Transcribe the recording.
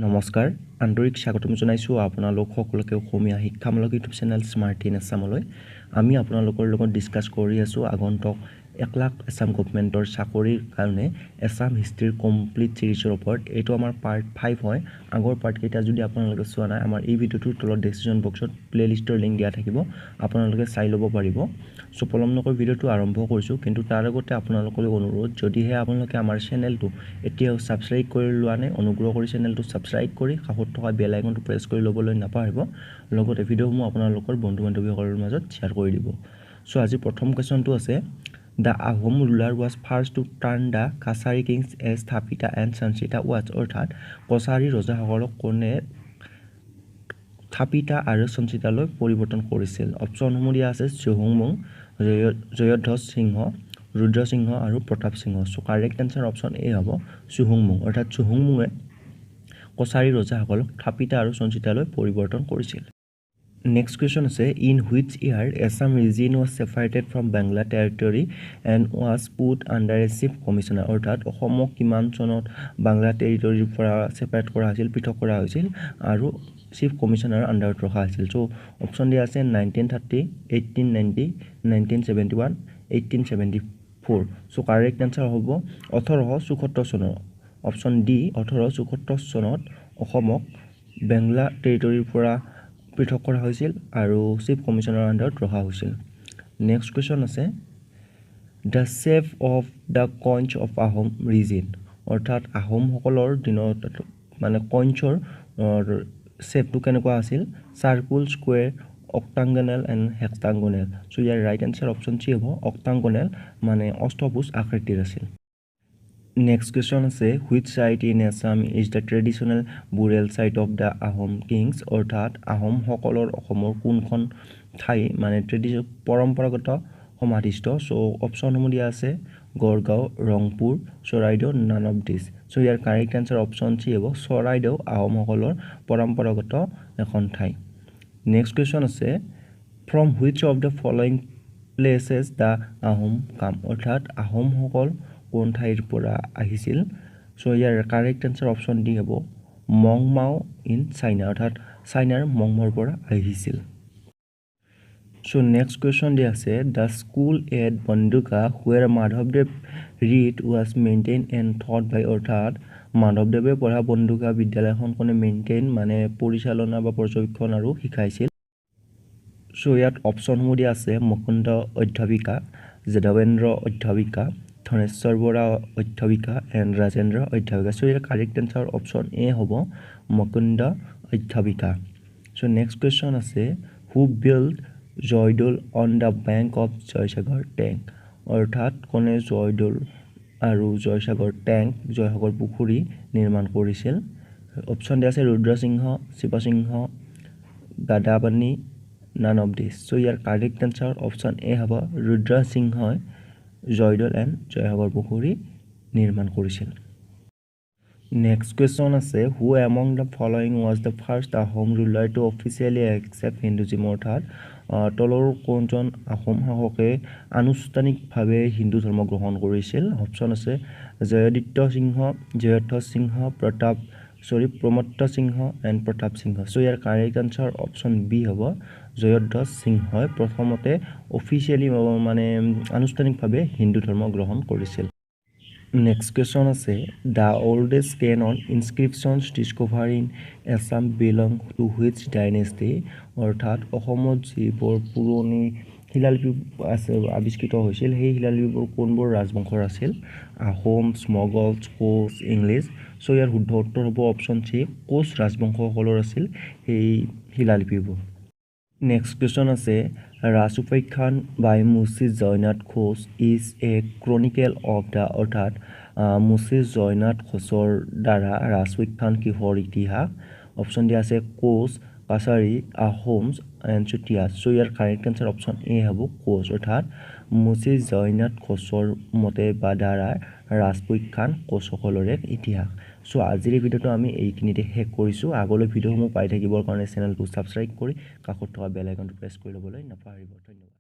নমস্কাৰ, আন্তৰিক স্বাগতম জনাইছোঁ আপোনালোক সকলোকে অসমীয়া শিক্ষামূলক ইউটিউব চেনেল স্মাৰ্ট ইন আছামলৈ। আমি আপোনালোকৰ লগত ডিছকাছ কৰি আছোঁ আগন্তুক 1 লাখ আছাম গভমেণ্টৰ চাকৰিৰ কাৰণে এছাম হিষ্ট্ৰীৰ কমপ্লিট ছিৰিজৰ ওপৰত। এইটো আমাৰ পাৰ্ট 5 হয়। আগৰ পাৰ্টকেইটা যদি আপোনালোকে চোৱা নাই, আমাৰ এই ভিডিঅ'টোৰ তলত ডেছক্ৰিপশ্যন বক্সত প্লে'লিষ্টৰ লিংক দিয়া থাকিব, আপোনালোকে চাই ল'ব পাৰিব। চ' পলম নকৰি ভিডিঅ'টো আৰম্ভ কৰিছোঁ। কিন্তু তাৰ আগতে আপোনালোকলৈ অনুৰোধ, যদিহে আপোনালোকে আমাৰ চেনেলটো এতিয়াও ছাবস্ক্ৰাইব কৰি লোৱা নাই, অনুগ্ৰহ কৰি চেনেলটো ছাবস্ক্ৰাইব কৰি কাষত থকা বেল আইকনটো প্ৰেছ কৰি ল'বলৈ নাপাহৰিব। লগতে ভিডিঅ'সমূহ আপোনালোকৰ বন্ধু বান্ধৱীসকলৰ মাজত শ্বেয়াৰ কৰি দিব। চ' আজি প্ৰথম কুৱেশ্যনটো আছে, "The Ahom ruler was first to turn the Kachari kings as Thapita and Sanchita was." অৰ্থাৎ কছাৰী ৰজাসকলক কোনে থাপিতা আৰু সঞ্চিতালৈ পৰিৱৰ্তন কৰিছিল? অপশ্যনসমূহ দিয়া আছে চুহুংমুং, জয়ধ্বজ সিংহ, ৰুদ্ৰসিংহ আৰু প্ৰতাপ সিংহ। চ' কাৰেক্ট এনচাৰ অপশ্যন এ হ'ব, চুহুংমুং। অৰ্থাৎ চুহুংমুঙে কছাৰী ৰজাসকলক থাপিতা আৰু সঞ্চিতালৈ পৰিৱৰ্তন কৰিছিল। নেক্সট কুৱেশ্যন আছে, "In which year Assam region was separated from Bangla territory and was put under a chief commissioner?" অৰ্থাৎ অসমক কিমান চনত বাংলা টেৰিটৰীৰ পৰা ছেপাৰেট কৰা হৈছিল, পৃথক কৰা হৈছিল আৰু চিফ কমিশ্যনাৰৰ আণ্ডাৰত ৰখা হৈছিল? চ' অপশ্যন দিয়া আছে 1930, 1890, 1971, 1874। So correct answer হ'ব 1874 চনৰ, অপশ্যন ডি। 1874 চনত অসমক বাংলা টেৰিটৰীৰ পৰা পৃথক কৰা হৈছিল আৰু চিফ কমিশ্যনাৰৰ আণ্ডাৰত ৰখা হৈছিল। নেক্সট কুৱেশ্যন আছে, "The shape of the coins of Ahom reign." অৰ্থাৎ আহোমসকলৰ দিনত মানে কইনছৰ শ্বেপটো কেনেকুৱা আছিল? Circle, square, octagonal and hexagonal. So year right answer option C হ'ব, অক্টাগনেল, মানে অষ্টভুজ আকৃতিৰ আছিল। নেক্সট কুৱেশ্যন আছে, "Which site in Assam is the traditional burial site of the Ahom kings?" অৰ্থাৎ আহোমসকলৰ অসমৰ কোনখন ঠাই মানে পৰম্পৰাগত সমাধিস্থ? চ' অপশ্যনসমূহ দিয়া আছে Gargaon, Rangpur, Charaideo, none of this. So' ইয়াৰ কাৰেক্ট এনচাৰ অপশ্যন চি হ'ব, চৰাইদেউ আহোমসকলৰ পৰম্পৰাগত এখন ঠাই। নেক্সট কুৱেশ্যন আছে, "From which of the following places the Ahom came?" অৰ্থাৎ আহোমসকল কোন ঠাইৰ পৰা আহিছিল? চ' ইয়াৰ কাৰেক্ট এনচাৰ অপশ্যন ডি হ'ব, মংমাও ইন চাইনা। অৰ্থাৎ চাইনাৰ মংমাওৰ পৰা আহিছিল। চ' নেক্সট কুৱেশ্যন দিয়া আছে, "The school at Banduka where Madhabdev read was maintain and taught by." অৰ্থাৎ মাধৱদেৱে পঢ়া বন্দুকা বিদ্যালয়খন কোনে মেইনটেইন, মানে পৰিচালনা বা পৰ্যবেক্ষণ আৰু শিকাইছিল? চ' ইয়াত অপশ্যনসমূহ দিয়া আছে মুকুন্দ অধ্যাপিকা, যাদৱেন্দ্ৰ অধ্যাপিকা, ধনেশ্বৰ বৰা অধ্যাপিকা এণ্ড ৰাজেন্দ্ৰ অধ্যাপিকা। চ' ইয়াৰ কাৰেক্ট এনচাৰ অপশ্যন এ হ'ব, মুকুন্দ অধ্যাপিকা। চ' নেক্সট কুৱেশ্যন আছে, "Who build Joydol on the bank of Joysagar tank?" অৰ্থাৎ কোনে জয়দৌল আৰু জয়সাগৰ টেংক, জয়সাগৰ পুখুৰী নিৰ্মাণ কৰিছিল? অপশ্যন দিয়া আছে Rudrasingha, Shivasingha, Gadapani, none of this. So' ইয়াৰ কাৰেক্ট এনচাৰ অপশ্যন এ হ'ব, ৰুদ্ৰসিংহই জয়দৌল এণ্ড জয়সাগৰ পুখুৰী নিৰ্মাণ কৰিছিল। নেক্সট কুৱেশ্যন আছে, "Who among the following was the first Ahom ruler to officially accept Hinduism?" অৰ্থাৎ তলৰ কোনজন আহোম শাসকে আনুষ্ঠানিকভাৱে হিন্দু ধৰ্ম গ্ৰহণ কৰিছিল? অপশ্যন আছে জয়দিত্য সিংহ, জয়ধ্বজ সিংহ, প্ৰতাপ, চৰি, প্ৰমত্ত সিংহ এণ্ড প্ৰতাপ সিংহ। চ' ইয়াৰ কাৰেক্ট এনচাৰ অপশ্যন বি হ'ব, জয়ধ্বজ সিংহই প্ৰথমতে অফিচিয়েলি, মানে আনুষ্ঠানিকভাৱে হিন্দু ধৰ্ম গ্ৰহণ কৰিছিল। নেক্সট কুৱেশ্যন আছে, "The oldest canon inscriptions discover in Assam belong to which dynasty?" অৰ্থাৎ অসমত যিবোৰ পুৰণি শিলালিপি আছে, আৱিষ্কৃত হৈছিল, সেই শিলালিপিবোৰ কোনবোৰ ৰাজবংশৰ আছিল? আহোম, মোগলছ, কোচ, ইংলিছ। চ' ইয়াৰ শুদ্ধ উত্তৰ হ'ব অপশ্যন চি, কোচ ৰাজবংশসকলৰ আছিল সেই শিলালিপিবোৰ। নেক্সট কুৱেশ্যন আছে, "Raj Upakhyan by Munshi Jainath Ghosh is a chronicle of the." অৰ্থাৎ মুচি জয়নাথ ঘোষৰ দ্বাৰা ৰাজোপাখ্যান কিহৰ ইতিহাস? অপশ্যন দিয়া আছে কোচ, কাছাৰী, আহোমছ এণ্ড চুতীয়া। চ' ইয়াৰ কাৰেক্ট এনচাৰ অপশ্যন এ হ'ব, কোচ। অৰ্থাৎ মুচি জয়নাথ ঘোষৰ মতে বা দ্বাৰা ৰাজোপাখ্যান কোচসকলৰ এক ইতিহাস। চ' আজিৰ এই ভিডিঅ'টো আমি এইখিনিতে শেষ কৰিছোঁ। আগলৈ ভিডিঅ'সমূহ পাই থাকিবৰ কাৰণে চেনেলটো ছাবস্ক্ৰাইব কৰি কাষত থকা বেল আইকনটো প্ৰেছ কৰি ল'বলৈ নাপাহৰিব। ধন্যবাদ।